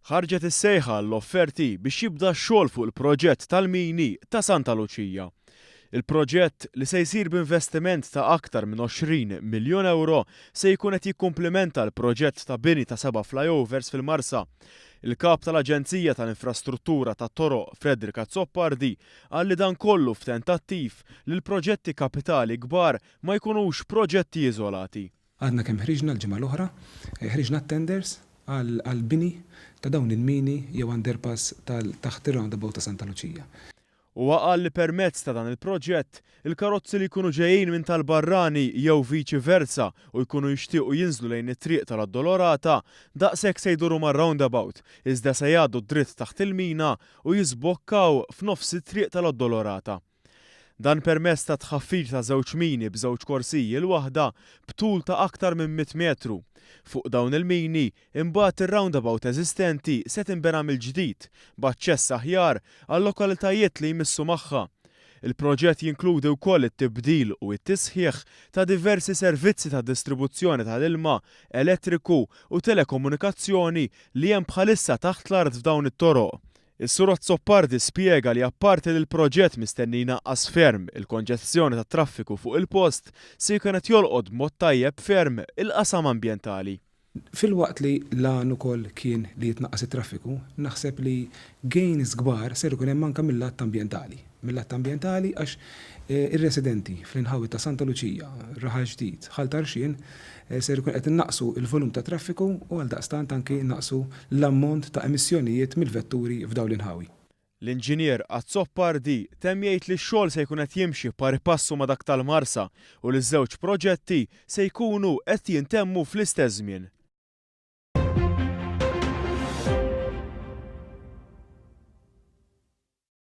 Ħarġet is-sejħa għall-offerti biex jibda x-xogħol fuq il-proġett tal-mini ta' Santa Luċija. Il-proġett, li se jsir b'investiment ta' aktar minn 20 miljun ewro, se jkun qed jikkumplimenta l-proġett ta' bini ta' seba' flyovers fil-Marsa. Il-Kap tal-Aġenzija tal-Infrastruttura tat-Toroq Frederick Azzopardi qal li dan kollu f'tentattiv li l-proġetti kapitali kbar ma jkunux proġetti iżolati. Għadna kemm ħriġna l-ġimgħa l-oħra, ħriġna t-tenders għall-bini ta' dawn il-mini jew underpass taħt ir-roundabout ta' Santa Luċija. Huwa qal li permezz ta' dan il-proġett, il-karozzi li jkunu ġejjin minn tal-barrani jew viċi versa u jkunu jixtiequ jinżlu lejn it-triq tal-Addolorata, daqshekk se jduru mar-roundabout, iżda se jgħaddu dritt taħt il-mina u jiżbokkaw f'nofs it-triq tal-Addolorata. Dan permezz ta' tħaffir ta' żewġ mini b'żewġ korsiji l-waħda b'tul ta' aktar minn 100 metru. Fuq dawn il-mini, imbagħad ir-roundabout eżistenti se tinbena mill-ġdid, b'aċċess aħjar għal-lokalitajiet li jmissu magħha. Il-proġett jinkludi wkoll it-tibdil u t-tisħiħ ta' diversi servizzi ta' distribuzzjoni tal-ilma, elettriku u telekomunikazzjoni li hemm bħalissa taħt l-art f'dawn it-toroq. Is-Sur Azzopardi spjega li apparti li l-proġett mistenni jnaqqas ferm il-konġestjoni tat-traffiku fuq il-post, se jkun qed jolqot b'mod tajjeb ferm il-qasam ambjentali. Filwaqt li l-għan ukoll kien li jitnaqqas it-traffiku, naħseb li gains kbar ser ikun hemm anke mil-lat ambjentali. Mil-lat ambjentali għax ir-residenti fl-inħawi ta' Santa Luċija, Raħal Ġdid, Ħal Tarxien ser ikun qed innaqqsu l-volum ta' traffiku u għaldaqstant anki nnaqqsu l-ammont ta' emissjonijiet mill-vetturi f'dawn l-inħawi. L-Inġinier Azzopardi temm jgħid li x-xogħol se jkun qed jimxi pari passu ma' dak tal-Marsa u li ż-żewġ proġetti se jkunu qed jintemmu fl-istess żmien.